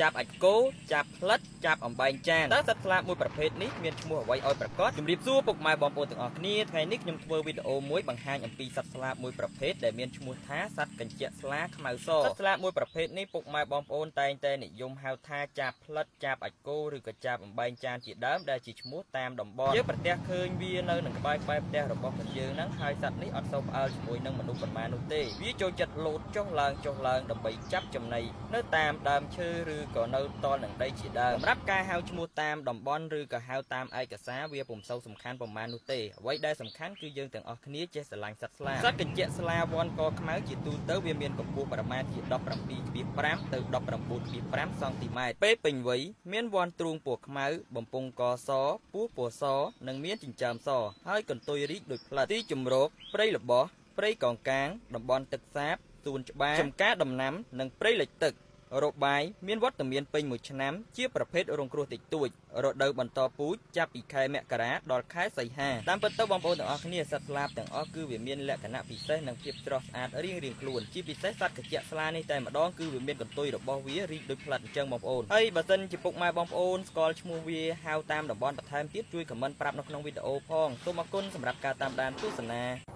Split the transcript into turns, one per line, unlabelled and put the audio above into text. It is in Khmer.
ចាប់អាចម៍គោចាប់ផ្លិតចាប់អំបែងចានតើសត្វស្លាបមួយប្រភេទនេះមានឈ្មោះអ្វីឲ្យប្រាកដជំរាបសួរពុកម៉ែបងប្អូនទាំងអស់គ្នាថ្ងៃនេះខ្ញុំធ្វើវីដេអូមួយបង្ហាញអំពីសត្វស្លាបមួយប្រភេទដែលមានឈ្មោះថាសត្វកញ្ជាក់ស្លាខ្មៅសសត្វស្លាបមួយប្រភេទនេះពុកម៉ែបងប្អូនតែងតែនិយមហៅថាចាប់ផ្លិតចាប់អាចម៍គោឬក៏ចាប់អំបែងចានជាដើមដែលជាឈ្មោះតាមតំបន់យើងប្រទះឃើញវានៅនឹងក្បែរក្បែរផ្ទះរបស់ពួកយើងហ្នឹងហើយសត្វនេះអត់សូវផ្អើលជាមួយនឹងមនុស្សប៉ុន្មាននោះទេវាចូលចិត្តលោតចុះឡើងចុះឡើងដើម្បីចាប់ចំណីនៅតាមដើមឈើឬក៏នៅតល់នឹងដីជាដើមសម្រាប់ការហៅឈ្មោះតាមតំបន់ឬក៏ហៅតាមឯកសារវាពុំសូវសំខាន់ប៉ុន្មាននោះទេអ្វីដែលសំខាន់គឺយើងទាំងអស់គ្នាចេះស្រឡាញ់សត្វស្លាបសត្វកញ្ជាក់ស្លាវ័នកខ្មៅជាទូទៅវាមានកម្ពស់ប្រមាណជា17.5ទៅ19.5សង់ទីម៉ែត្រពេលពេញវ័យមានវ័នទ្រូងពណ៌ខ្មៅបំពង់កសពោះពណ៌សនិងមានចិញ្ចើមសហើយកន្ទុយរីកដូចផ្លិតទីជម្រកព្រៃល្បោះព្រៃកងកាងតំបន់ទឹកសាបសួនច្បារចំការដំណាំនិងព្រៃលិចទឹករបាយមានវត្តមានពេញមួយឆ្នាំជាប្រភេទរងគ្រោះតិចតួចរដូវបន្តពូជចាប់ពីខែមករាដល់ខែសីហាតាមពិតទៅបងប្អូនទាំងអស់គ្នាសត្វស្លាបទាំងអស់គឺវាមានលក្ខណៈពិសេសនិងភាពស្រស់ស្អាតរៀងៗខ្លួនជាពិសេសសត្វកញ្ជាក់ស្លានេះតែម្ដងគឺវាមានកន្ទុយរបស់វារីកដូចផ្លិតអញ្ចឹងបងប្អូនហើយបើសិនជាពុកម៉ែបងប្អូនស្គាល់ឈ្មោះវាហៅតាមតំបន់បន្ថែមទៀតជួយ comment ប្រាប់នៅក្នុងវីដេអូផងសូមអរគុណសម្រាប់ការតាមដានទស្សនា។